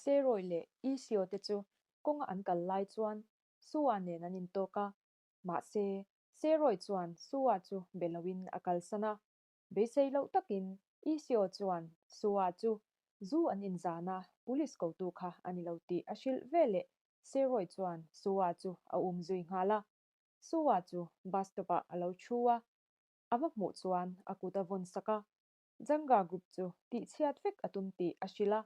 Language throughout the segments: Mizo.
Seroy leh Isio te chu kawnga an kal lai chuan Sua nen an intawk a, mahse Seroy chuan Sua chu be loin a kalsan a. Beisei loh takin Isio chuan Sua chu zu an inzan a, police kotu kha a ni lo tih a hrilh veleh Seroy chuan Sua chu a umzui nghal a. Sua chu bus stop ah a lo thu a, a va hmuh chuan a kut a vawn sak a, Janga group chu tihchhiat vek a tum tih a hrilh a.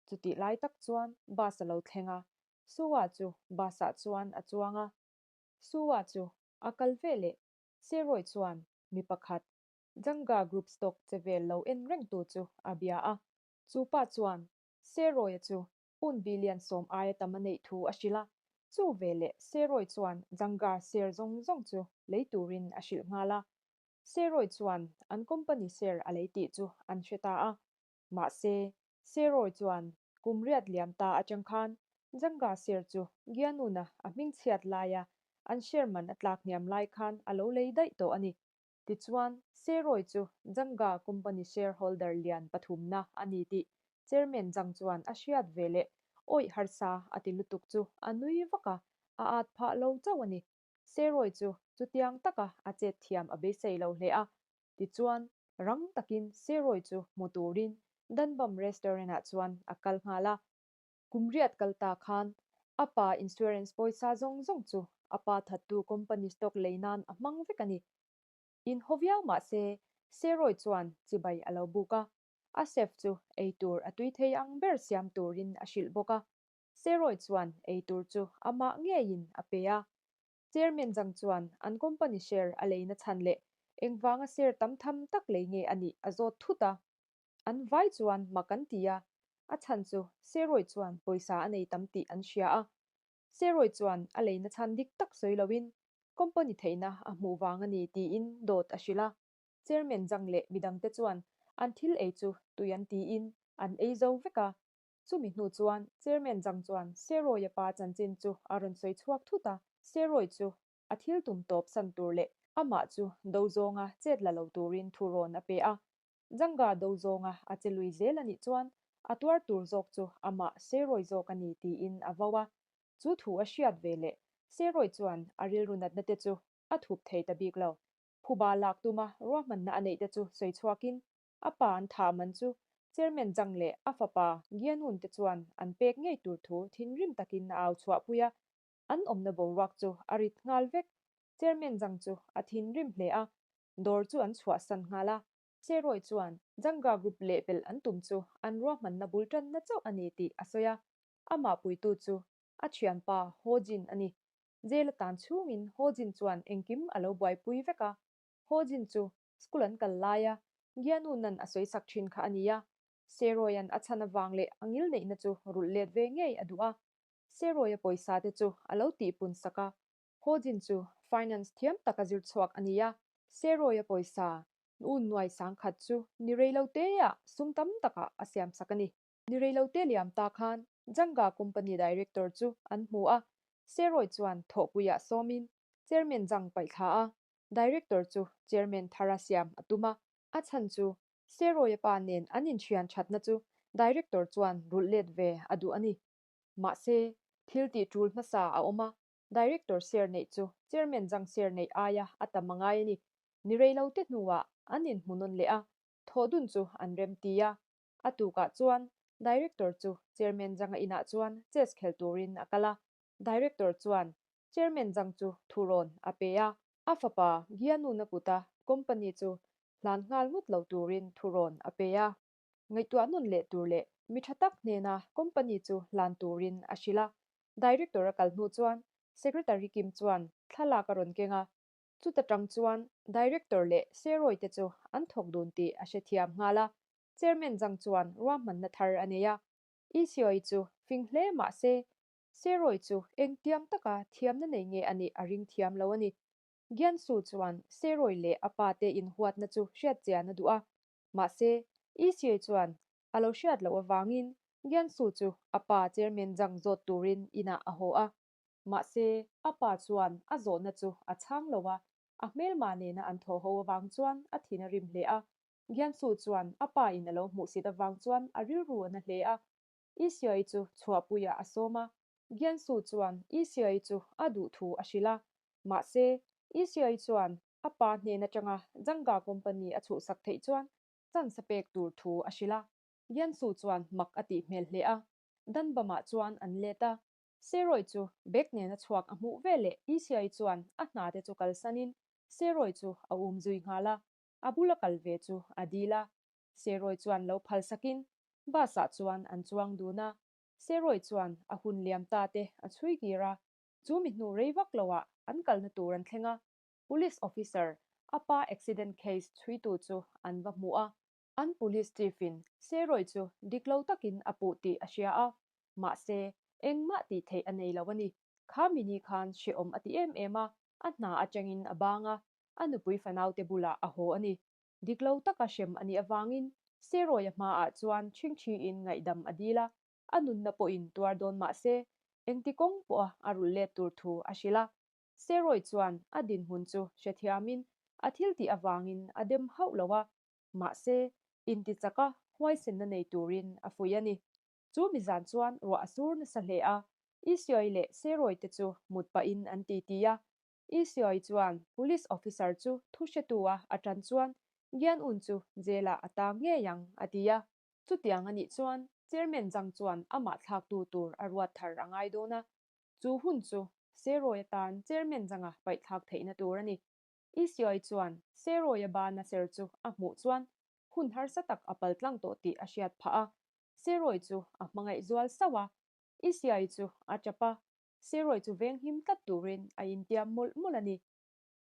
Chutih lai tak chuan bus a lo thleng a, Sua chu bus ah chuan a chuang a. Sua chu a kal veleh Seroy chuan mi pakhat Janga group stock che vel lo en rengtu chu a bia a. Chu pa chuan Seroy-a chu un billion 10 aia tam a neih thu a hrilh a. Chu veleh Seroy chuan Janga share zawng zawng chu lei turin a hrilh nghal a. Seroy chuan an company share a lei tih chu an hre ta a. Mahse, Seroy chuan kum riat liam ta atang khan Janga share chu Gianuna a hmingchhiat laia an share man a tlak hniam lai khan a lo lei daih tawh a ni. Tichuan, Seroy chu Janga company shareholder lian pathumna a ni tih Chairman Jang chuan a hriat veleh awih harsa a ti lutuk chu a nui vak a, a at phah lo chauh a ni. Seroy chu chutiang taka a chet thiam a beisei lo hle a. Tichuan, rang takin Seroy chu hmu turin Danbam restaurant-ah chuan a kal nghal a. Kum riat kal ta khan a pa insurance pawisa zawng zawng chu a pa thattu company stock lei nan a hmang vek a ni. Inhaw viau mah se, Seroy chuan chibai a lo buk a. A chef chu eitur a tui thei ang ber siam turin a hrilh bawk a. Seroy chuan eitur chu amah ngeiin a pe a. Chairman Zhang chuan an company share a leina chhan leh engvanga share tam tham tak lei nge a nih a zawt thut a. An vai chuan mak an ti a, a chhan chu Seroy chuan pawisa a nei tam tih an hria a. Seroy chuan a leina chhan dik tak sawi loin company theihna a hmuh vang a ni tiin dawt a hrilh a. Chairman Zhang leh midangte chuan an thil ei chu tui an tiin an ei zo vek a. Chumi hnu chuan Chairman Zhang chuan Seroy-a pa chanchin chu a rawn sawi chhuak thut a, Seroy chu a thil tum tawp san tur leh amah chu do zawnga chet la lo turin thu rawn a pe a. Zhanga do zawnga a che lui zel a nih chuan a tuar tur zawk chu amah Seroy zawk a ni tiin a vo a. Chu thu a hriat ve leh Seroy chuan a rilru natna te chu a thup thei ta bik lo. Phuba lak tuma ruahmanna a neih te chu sawi chhuakin A pa an thah man chu Chairman Zhang leh a fapa Gianun te chuan an pek ngei tur thu thinrim takin a au chhuahpui a, an awmna boruak chu a rit nghal vek. Chairman Zhang chu a thinrim hle a, dawr chu an chhuahsan nghal a. Seroy chuan Zhangga Group lehpelh an tum chu an ruahmanna bul tanna chauh a ni tih a sawi a, amah puitu chu a thianpa Ho Jin a ni. Jail a tan chhungin Ho Jin chuan engkim a lo buaipui vek a, Ho Jin chu School an kal laia Gianu nan a sawi sak thin kha a ni a, Seroy-a'n a chhan avang leh a ngil neihna chu rulh let ve ngei a duh a. Seroy-a pawisa te chu a lo tihpun sak a, Ho Jin chu finance thiam tak a zir chhuak a ni a, Seroy-a pawisa un nuai 10,000 chu ni reiloteah sum tam takah a siam sak a ni. Ni reilote liam ta khan Janga company director chu an hmu a, Seroy chuan thawhpuiah sawmin chairman Jang paihthla a, Director chu Chairman thara siam a tum a, a chhan chu Seroy-a pa nen an inthian thatna chu Director chuan rulh let ve a duh a ni. Mahse, thil tih tul hmasa a awm a, Director share neih chu Chairman Zhang share neih aia a tam a ngai a ni. Ni reilo te hnuah an inhmu nawn leh a, thawh dun chu an rem ti a. A tukah chuan Director chu Chairman Zhang-a inah chuan chess khel turin a kal a, Director chuan Chairman Zhang chu thurawn a pe a, a fapa Gianuna kuta company chu hlan nghal ngawt lo turin thurawn a pe a. Ngaihtuah nawn leh tur leh mi tha tak hnena company chu hlan turin a hrilh a. Director a kal hnu chuan Secretary Kim chuan thlalak a rawn keng a, chuta tang chuan Director leh Seroy te chu an thawk dun tih a hrethiam nghal a. Chairman Zhang chuan ruahmanna thar a nei a, ECOI chu fing hle mah se Seroy chu engtiang taka thiamna nei nge a nih a ring thiam lo a ni. Giansu chuan Seroy leh a pa te inhuatna chu hriat chian a duh a. Mahse, ECA chuan a lo hriat loh avangin Giansu chu a pa Chairman Zhang zawt turin inah a haw a. Mahse, a pa chuan a zawhna chu a chhang lo a, a hmelma nena an thaw ho avang chuan a thin a rim hle a. Giansu chuan a pa in a lo hmuhsit avang chuan a rilru a na hle a. Isiai chu chhuahpuiah a sawm a, Giansu chuan Isiai chu a duh thu a hrilh a. Mahse, Isiai chuan a pa hnen atanga Zhangga company a chhuhsak theih chuan chance a pek tur thu a hrilh a. Giansu chuan mak a tih hmel hle a. Danbamah chuan an let a. Seroy chu bag nena chhuak a hmuh veleh Isiai chuan a hna te chu kalsanin Seroy chu a um zui nghal a. A bula kal ve chu a dil a. Seroy chuan lo phalsakin Bus-ah chuan an chuang dun a, Seroy chuan a hun liam ta te a chhui kir a, chu mi hnu rei vak loah an kalna tur an thleng a, Police officer, a pa accident case chhuitu chu an va hmu a. An police chief-in Seroy chu dik lo takin a puh tih a hria a, mahse engmah tih theih a nei lo a ni. Kha mi ni khan hrehawm a ti em em a, a hna atangin a bang a, a nupui fanaute bulah a haw a ni. Dik lo taka hrem a nih avangin Serawia hmaah chuan ṭhingṭhiin ngaihdam a dil a, a nunna pawhin tuar dawn mah se, engti kawng pawha a rulh let tur thu a hrilh a. Seroy chuan a dinhmun chu hrethiamin a thil tih avangin a dem hauh lo a, mahse, intichaka huaisenna nei turin a fuih a ni. Chu mizan chuan ruah a sur nasa hle a, Isioi leh Seroy te chu mut pahin an titi a, Isioi chuan Police officer chu thu hretu-a a tan chuan Gian Un chu jail-ah a tang ngei ang, a ti a. Chutiang a nih chuan Chairman Zhang chuan amah thlaktu tur a ruat thar a ngai dawn a. Chu hun chu Seroy atan Chairman Zhang-a paihthlak theihna tur a ni. Isioi chuan Seroy-a bana ser chu a hmuh chuan hun harsa tak a paltlang tawh tih a hriat phah a. Seroy chu a hmangaih zual sauh a. Isiai chu a tap a, Seroy chu venghim tlat turin a intiam mawlh mawlh a ni.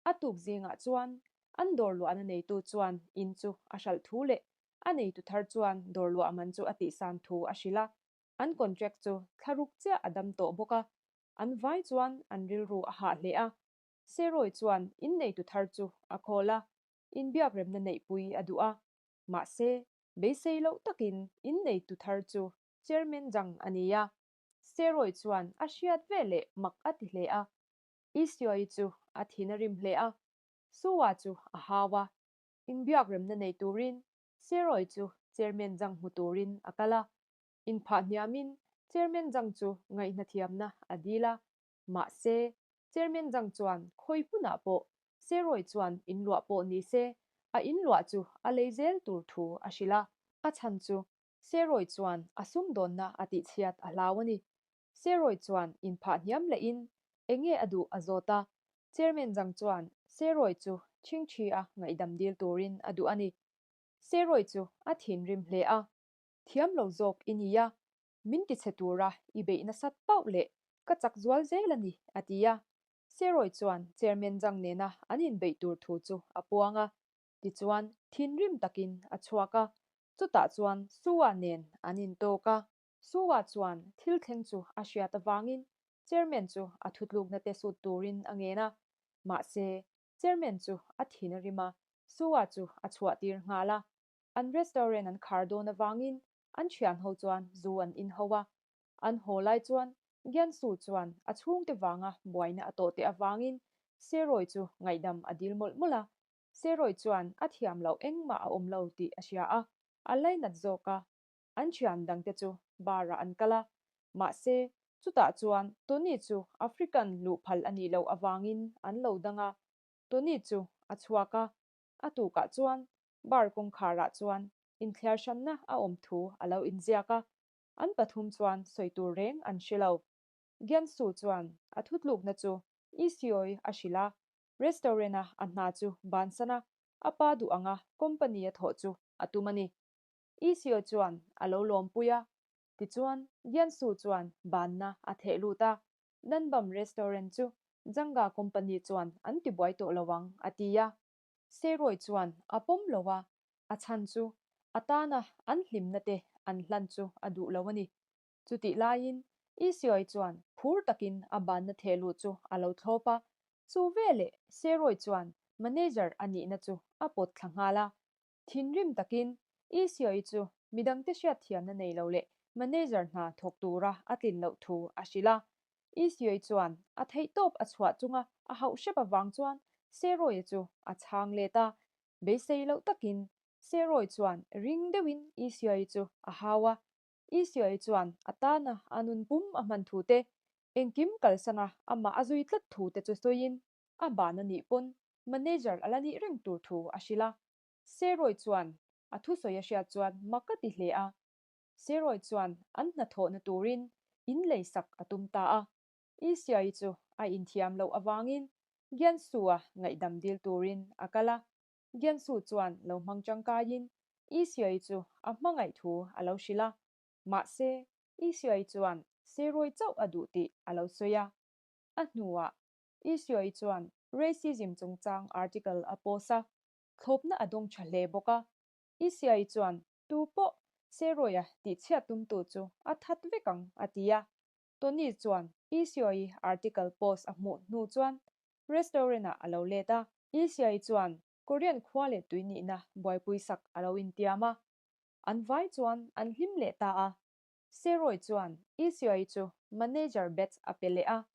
A tuk zingah chuan an dawr luahna neitu chuan in chu a hralh thu leh a neitu thar chuan dawr luah man chu a tihsan thu a hrilh a. An contract chu thlaruk chiah a dam tawh bawk a, an vai chuan an rilru a hah hle a. Seroy chuan in neitu thar chu a call a, inbiakremna neihpui a duh a. Mahse, beisei loh takin in neitu thar chu Chairman Zhang a ni a. Seroy chuan a hriat ve leh mak a ti hle a. Isioi chu a thin a rim hle a, Suwa chu a hau a. Inbiak remna nei turin Seroy chu Chairman Zhang hmu turin a kal a. Inphah hniamin Chairman Zhang chu ngaihna thiamna a dil a. Mahse, Chairman Zhang chuan khawi hmunah pawh Seroy chuan inluah pawh ni se, a inluah chu a lei zel tur thu a hrilh a. A chhan chu Seroy chuan a sumdawnna a tihchhiat a hlau a ni. Seroy chuan inphah hniam lehin enge a duh a zawt a, Chairman Zhang chuan Seroy chu chhingchhi a ngaihdam dil turin a duh a ni. Seroy chu a thinrim hle a, Thiam lo zawk i ni a, min tichhe tura i beih nasat pauh leh ka chak zual zel a ni, a ti a. Seroy chuan Chairman Zhang nena an inbeih tur thu chu a puang a, tichuan thinrim takin a chhuak a, Chutah chuan Sua nen an intawk a. Sua chuan thil thleng chu a hriat avangin Chairman chu a thutlukna te sut turin a ngen a. Mahse, Chairman chu a thin a rim a, Sua chu a chhuahtir nghal a. An restaurant an khar dawn avangin an thian ho chuan zu an in ho a. An haw lai chuan Giansu chuan a chhungte vanga buaina a tawh teh avangin Seroy chu ngaihdam a dil mawlh mawlh a. Seroy chuan a thiam loh engmah a awm lo tih a hria a, a lainat zawk a. An thian dangte chu bar-ah an kal a, mahse, chutah chuan Tony chu African luh phal a nih loh avangin an lo dang a. Tony chu a chhuak a, a tukah chuan bar kawngkharah chuan inthliar hranna a awm thu a lo inziak a, an pathum chuan sawi tur reng an hre lo. Giansu chuan a thutlukna chu Isioi a hrilh a, Restaurant-a a hna chu bansan a, a pa duh anga company-a thawh chu a tum a ni. Isio chuan a lo lawmpui a, tichuan Giansu chuan banna a theh lut a, Nanbam Restaurant chu Zhangga company chuan an tibuai tawh lo ang a ti a. Seroy chuan a pawm lo a, a chhan chu a tana an hlimna te an hlan chu a duh lo a ni. Chutih laiin Isioi chuan phur takin a banna thehluh chu a lo thlawp a, chu veleh Seroy chuan manager a nihna chu a pawt thla nghal a. Thinrim takin Isioi chu midangte hriatthiamna nei lo leh manager hna thawk tura a tlin loh thu a hrilh a. Isioi chuan a theihtawp a chhuah chunga a hauh hrep avang chuan Seroy-a chu a chhang let a. Beisei loh takin Seroy chuan ring deuhin Isioi chu a hau a. Isioi chuan a tana a nun pum a hman thu te, engkim kalsana amah a zui tlat thu te chu sawiin a ban a nih pawn manager a la nih reng tur thu a hrilh a. Seroy chuan a thusawi a hriat chuan mak a ti hle a. Seroy chuan an hnathawhna turin in lei sak a tum ta a. Isioi chu a inthiam loh avangin Giansu-a ngaihdam dil turin a kal a. Giansu chuan lo hmang tangkaiin Isioi chu a hmangaih thu a lo hrilh a. Mahse, Isioi chuan Seroy chauh a duh tih a lo sawi a. A hnuah Isioi chuan racism chungchang article a post a, thlawpna a dawng tha hle bawk a. Isioi chuan tu pawh Seroy-a tihchhiat tumtu chu a that vek ang a ti a. Tony chuan Isioi article post a hmuh hnu chuan restaurant-ah a lo let a. Isioi chuan Korean khua leh tui nihna buaipui sak a lo intiam a. An vai chuan an hlim leh ta a. Seroy chuan Isioi chu manager badge a pe leh a.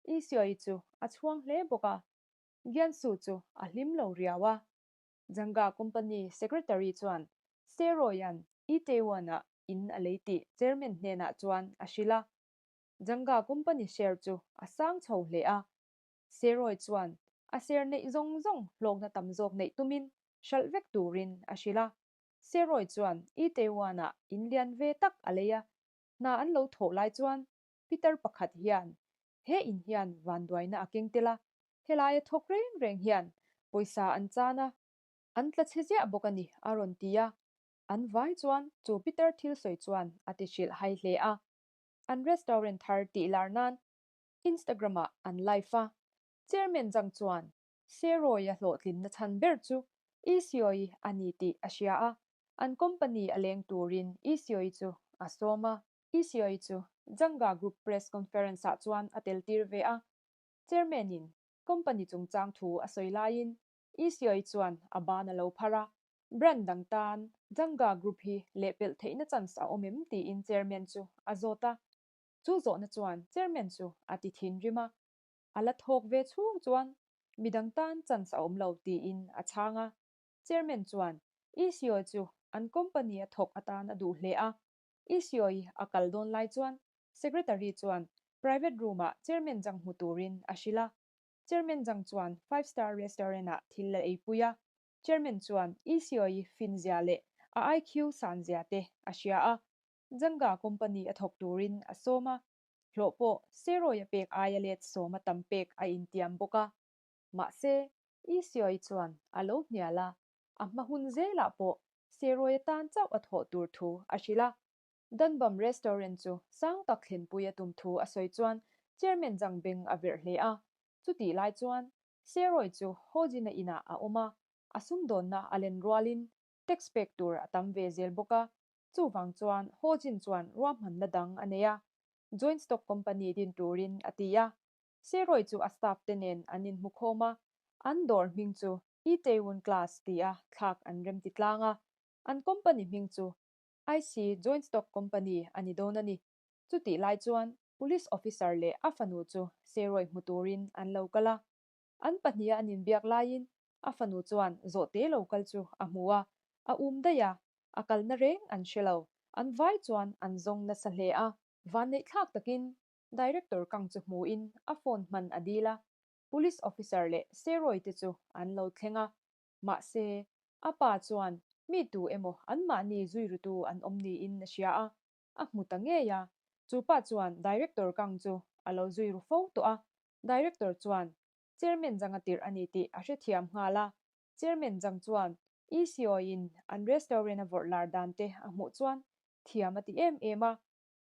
Isioi chu a chhuang hle bawk a, Giansu chu a hlim lo riau a. Janga company secretary chuan Seroy-a'n Itaewon-ah in a lei tih chairman hnenah chuan a hrilh a. Janga company share chu a sang chho hle a. Seroy chuan a share neih zawng zawng hlawkna tam zawk neih tumin hralh vek turin a hrilh a. Seroy chuan Itaewon-ah in lian ve tak a lei a, hna an lo thawh lai chuan Pitar pakhat hian he in hian vanduaina a keng tel a, helaia thawk reng reng hian pawisa an chan a, an tla chhe ziah bawk a ni a rawn ti a. An vai chuan chu Pitar thil sawi chuan a ti hrilh hai hle a. An restaurant thar tih lar nan Instagram-ah an live a, Chairman Zhang chuan Seroy-a hlawhtlinna chhan ber chu Isioi a ni tih a hria a, an company a leng turin Isioi chu a sawm a. Isioi chu Janga Group Press Conference-ah chuan a tel tir ve a. Chairman-in company chungchang thu a sawi laiin Isioi chuan a ban a lo phar a, brand dang tan Janga Group hi lehpelh theihna chance a awm em tiin Chairman chu a zawt a. Chu zawhna chuan Chairman chu a ti thinrim a, a la thawk ve chhung chuan midang tan chance a awm lo tiin a chhang a. Chairman chuan Isioi chu an company a thawk atan a duh hle a, Isioi a kal dawn lai chuan Secretary chuan private room-ah Chairman Zhang hmu turin a hrilh a. Chairman Zhang chuan five star restaurant-ah thil a eipui a. Chairman chuan Isioi finzia leh a IQ sanzia te a hria a. Zhanga company a thawk turin a sawm a. Hlawh pawh Seroy a pek aia let sawma tam pek a intiam bawk a. Mahse, Isioi chuan a lo hnial a, a hma hun zelah pawh Seroy atan chauh a thawh tur thu a hrilh a. Danbam Restaurant chu sang tak thlenpui a tum thu a sawi chuan Chairman Zhang beng a verh hle a. Chutih lai chuan Seroy chu Hojin-a inah a awm a, a sumdawnna a len rualin tax pek tur a tam ve zel bawk a. Chuvang chuan Hojin chuan ruahmanna dang a nei a, joint stock company din turin a ti a. Seroy chu a staff te nen an inhmukhawm a, an dawr hming chu Itaewon Class tia thlak an remti tlang a, an company hming chu IC Joint Stock Company a ni dawn a ni. Chutih lai chuan Police Officer leh a fanu chu Seroy hmu turin an lo kal a. An pahniha an inbiak laiin a fanu chuan zawhte lo kal chu a hmu a, a um daih a, a kalna reng an hre lo. An vai chuan an zawng nasa hle a. Vanneihthlak takin Director Kang chu hmuin a phone hman a dil a, Police officer leh Seroy te chu an lo thleng a, mahse, a pa chuan mi tu emaw anmahni zui rutu an awm niin a hria a, a hmu ta ngei a, chu pa chuan Director Kang chu a lo zui ru fo tawh a, Director chuan Chairman Zhang a tirh a ni tih a hrethiam nghal a, Chairman Zhang chuan ECO in an restaurant a vawrh lar dan te a hmuh chuan thiam a ti em em a,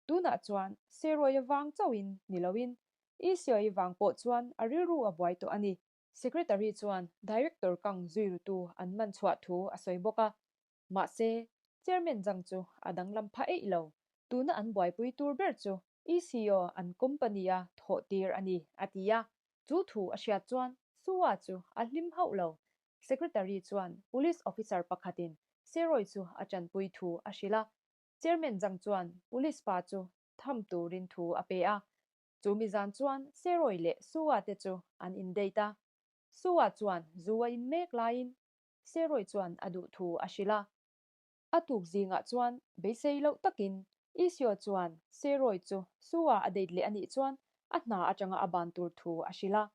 Tunah chuan Seroy-a vang chauhin ni loin ECI vang pawh chuan a rilru a buai tawh a ni. Secretary chuan Director Kang zui rutu an man chhuah thu a sawi bawk a. Mahse, Chairman Zhang chu a danglam phah eih lo. Tuna an buaipui tur ber chu ECO an company-a thawh tir a ni, a ti a. Chu thu a hriat chuan Sua chu a hlim hauh lo. Secretary chuan Police officer pakhatin Seroy chu a tanpui thu a hrilh a. Chairman Zhang chuan police pa chu tham turin thu a pe a. Chu mi zan chuan Seroy leh Sua te chu an in date a. Sua chuan zu a in mek laiin Seroy chuan a duh thu a hrilh a. A tuk zingah chuan beisei loh takin. Isio chuan Saroy chu Sue-a a date leh a nih chuan a hna atanga a ban tur thu a hrilh a.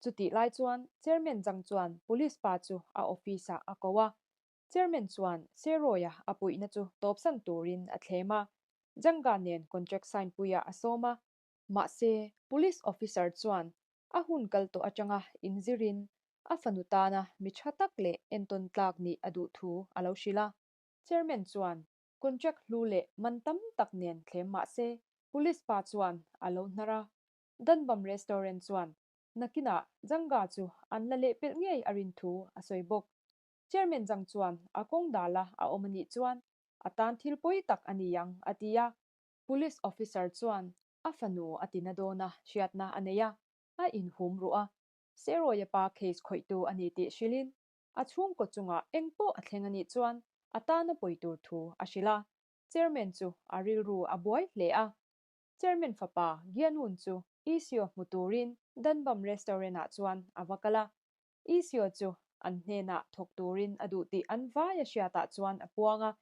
Chutih lai chuan Chairman Zhang chuan police pa chu a office-ah a ko a. Chairman chuan Saroy-a a puihna chu tawpsan turin a thlem a. Zhang-a nen contract sign puiah a sawm a. Mahse, police officer chuan a hun kal tawh atanga inzirin a fanu tana mi tha tak leh entawn tlak nih a duh thu a lo hrilh a. Chairman chuan contract hlu leh man tam tak nen thlem mah se, police pa chuan a lo hnar a. Danbam restaurant chuan nakinah Zanga chu an la leh pelh ngei a rin thu a sawi bawk. Chairman Zhang chuan a kawng dala a awm a nih chuan a tan thil pawi tak a ni ang a ti a. Police officer chuan a fanu a tina dawn a hriatna a nei a, a inhum ruh a. Seroya pa case khawihtu a ni tih hrilhin a chhungkaw chungah eng pawh a thleng a nih chuan a tana pawi tur thu a hrilh a. Chairman chu a rilru a buai hle a. Chairman fapa Gianun chu Isio hmu turin Danbam restaurant-ah chuan a va kal a. Isio chu an hnenah thawk turin a duh tih an vai a hriatah chuan a puang a.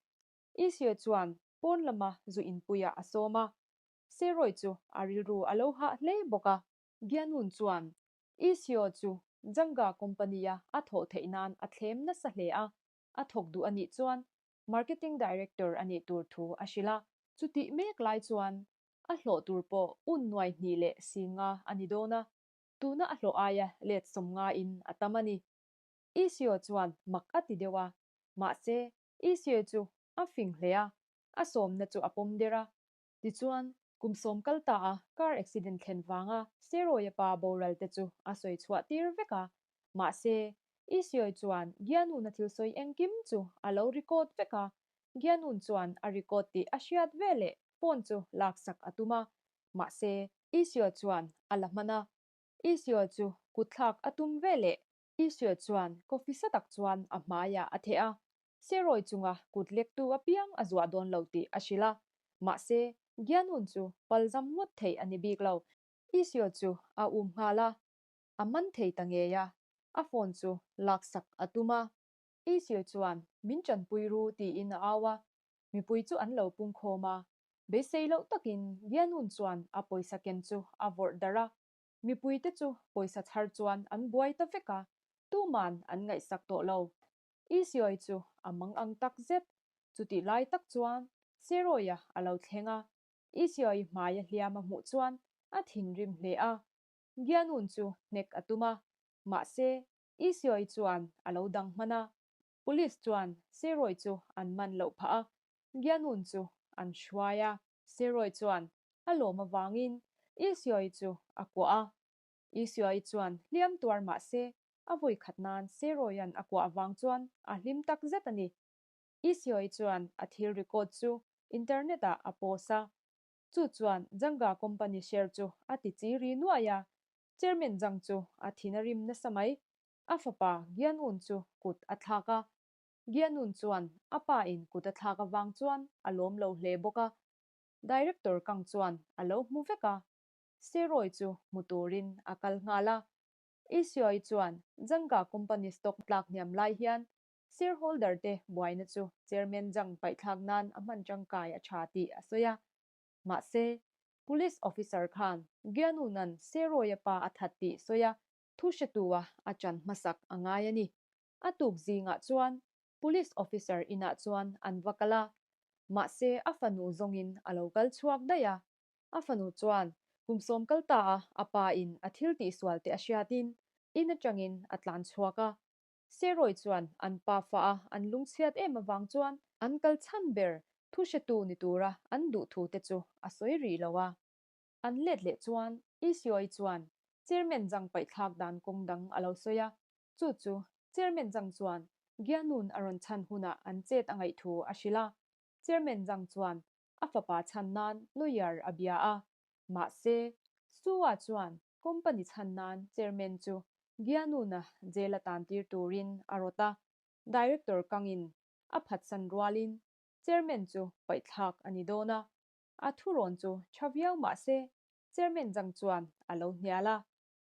Isio chuan pawn lama zu inpuiah a sawm a. Seroy chu a rilru a lo hah hle bawk a. Gianun chuan Isio chu Janga company-a a thawh theih nan a thlem nasa hle a, a thawk duh a nih chuan Marketing Director a nih tur thu a hrilh a. Chutih mek lai chuan a hlawh tur pawh un nuai hnih leh si nga a ni dawn a, tuna a hlawh aia let 50 in a tam a ni. Isio chuan mak a ti deuh a, mahse Isio chu a fing hle a, a sawmna chu a pawm der a. Tichuan, kum 10 kal ta a car accident thlen vanga Seroya pa boral te chu a sawi chhuah tir vek a. Mahse, Isioi chuan Gianuna thil sawi engkim chu a lo record vek a. Gianun chuan a record tih a hriat veleh phone chu laksak a tum a. Mahse, Isioi chuan a la hman a. Isioi chu kutthlak a tum veleh Isioi chuan coffee sa tak chuan a hmaiah a theh a. Seroy chunga kut lektu apiang a zuah dawn lo tih a hrilh a. Mahse, Gianun chu palzam ngawt theih a ni bik lo. Isio chu a um nghal a, a man thei ta ngei a, a phone chu laksak a tum a. Isio chuan min tanpui ru tiin a au a, mipui chu an lo pungkhawm a. Beisei loh takin Gianun chuan a pawisa ken chu a vawrh darh a, mipuite chu pawisa chhar chuan an buai ta vek a, tuman an ngaihsak tawh lo. Isioi chu a mang ang tak zet. Chutih lai tak chuan Seroia a lo thleng a, Isioi hmaia hliam a hmuh chuan a thinrim hle a. Gianun chu hnek a tum a, mahse Isioi chuan a lo dang hman a. Police chuan Seroi chu an man loh phah a, Gianun chu an hruai a. Seroi chuan a lawm avangin Isioi chu a kuah a. Isioi chuan hliam tuar mahse a vawi khat nan Seroian a kuah avang chuan a hlim tak zet a ni. Isioi chuan a thil record chu internet ah a post a. Chu chuan Janga company share chu a ti chi ri nuai a. Chairman Jang chu a thin a rim nasa mai. A fapa Gianun chu kut a thlak a. Gianun chuan a pa in kut a thlak avang chuan a lawm lo hle bawk a. Director Kang chuan a lo hmu vek a. Seroi chu hmu turin a kal nghal a. Isioi chuan Janga company stock tlak hniam lai hian shareholder te buaina chu Chairman Jang paihthlak nan a hman tangkai a tha tih a sawi a. Mahse, police officer khan Gianunan Seroia pa a that tih sawi a, thu hretua a chan hmasak a ngai a ni. A tuk zingah chuan police officer inah chuan an va kal a, mahse a fanu zawngin a lo kal chhuak daih a. A fanu chuan kum 10 kal ta a a pa in a thil tihsual te a hriatin in atangin a tlan chhuak a. Seroi chuan an pa fa a an lungchhiat em avang chuan an kal chhan ber thu hretu ni tura an duh thu te chu a sawi rih lo a. An let leh chuan Isioi chuan Chairman Jang paihthlak dan kawng dang a lo sawi a. Chu chu Chairman Jang chuan Gianun a rawn chhan hunah an chet a ngaih thu a hrilh a. Chairman Jang chuan a fapa chhan nan lawyer a bia a. Mahse, Sue-a chuan company chhan nan chairman chu Gianuna jail a tan tir turin a rawt a. Director kangin a phatsan rualin chairman chu paihthlak a ni dawn a. A thurawn chu tha viau mahse chairman Jang chuan a lo hnial a.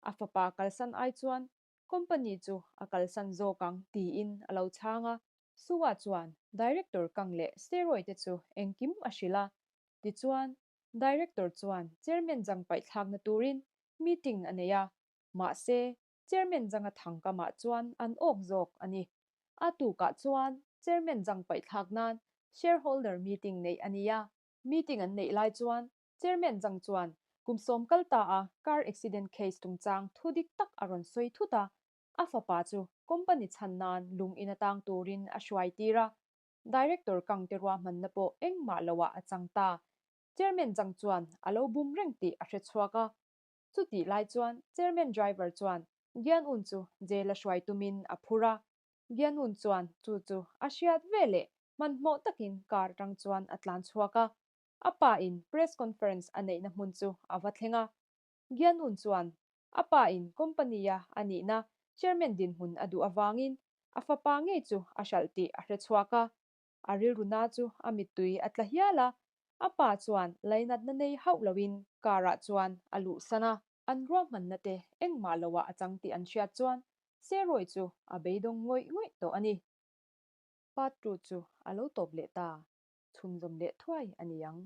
A fapa kalsan ai chuan company chu a kalsan zawk ang tiin a lo chhang a. Sue-a chuan director kang leh steroid te chu engkim a hrilh a. Tichuan, Director chuan Chairman Zhang paihthlakna turin meeting a nei a, mahse, Chairman Zhang-a thangkamah chuan an awk zawk a ni. A tukah chuan Chairman Zhang paihthlak nan shareholder meeting neih a ni a. Meeting an neih lai chuan Chairman Zhang chuan kum sawm kal ta a car accident case chungchang thu dik tak a rawn sawi thut a, a fapa chu company chhan nan lung in atang turin a hruai tir a, Director Kang te ruahmanna pawh engmah loah a chang ta. Chairman Zhang chuan a lo bum reng tih a hre chhuak a. Chutih lai chuan Chairman driver chuan Gian Un chu jail a hruai tumin a phur a. Gian Un chuan chu chu a hriat ve leh hmanhmawh takin car atang chuan a tlan chhuak a. A pa in press conference a neihna hmun chu a va thleng a. Gian Un chuan a pa in company a a nihna chairman dinhmun a duh avangin a fapa ngei chu a hralh tih a hre chhuak a. A rilru na chu a mittui a tla hial a, a pa chuan lainatna nei hauh loin car ah chuan a luhsan a. An ruahmanna te engmah loah a chang tih an hriat chuan Seroy chu a beidawng ngawih ngawih tawh a ni. Part two chu a lo tawp leh ta, chhunzawm leh thuai a ni ang.